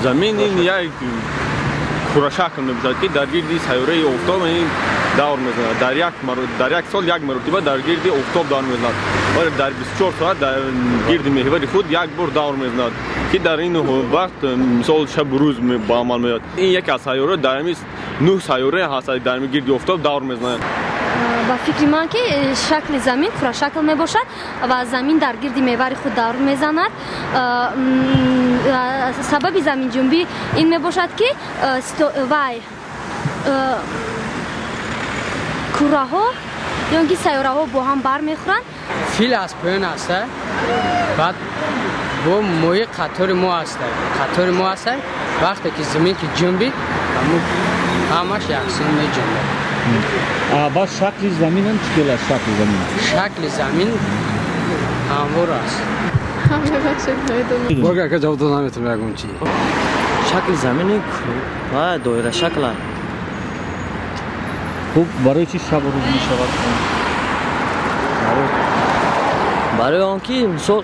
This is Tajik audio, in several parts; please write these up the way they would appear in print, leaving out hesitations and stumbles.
Замин ин як курашакл мебошад, ки дар гирди сайёраи офтоб ин давр мезанад. Дар як сол як маротиба дар гирди офтоб давр мезанад. Вале дар 24 соат дар гирди меҳвари худ як бор давр мезанад, ки дар ин вақт мисол шабу рӯз ба амал меояд. Ин яке аз сайёра дар ҳамин 9 сайёра ҳаст, дар ҳамин гирди офтоб давр мезанад. Ба фикри ман, ки шакли замин курашакл мебошад ва замин дар гирди меҳвари худ давр мезанад. Сабаби заминҷунбӣ ин мебошад, ки вай кураҳо ё ин ки сайёраҳо бо ҳам бармехӯранд. Фил аз поён аст, баъд бо моҳи қатори мо аст, қатори мо аст. Вақте ки замин ки ҷунбид, ҳамаш яксон меҷунбад. Баъд шакли заминам чӣ хел аст? Шакли замин, шакли замин ҳамвор аст. Бога, ака, ҷавоб дода наметавонам ягон чи. Шакли замини доира шакл. Хуб, барои чӣ шабу рӯз мешавад? Барои он ки, мисол,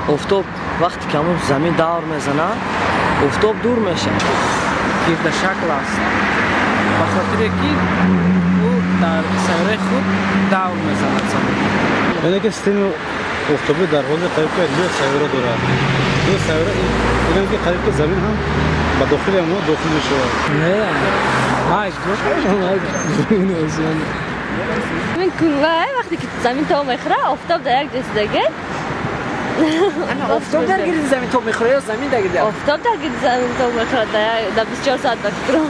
офтоб вақте ки ҳамон замин давр мезанад, офтоб дур мешавад. Гирдашакл аст, ба хотире ки ӯ дар сайёраи худ давр мезанад замин. Яъне ки системаи офтобӣ дар ҳоли қариб ки ду сайёра дорад, ду сайёра, инам ки қариб ки замин ҳам ба дохили онҳо дохил мешавад. Не. Вақте ки замин тоб мехӯрад, офтоб дар як ҷо истодагӣ. Офтоб дар гирди замин тоб мехӯрад ё замин дар гирди офтоб? Дар гирди замин тоб мехӯрад дар 24 соат, ба фикрам.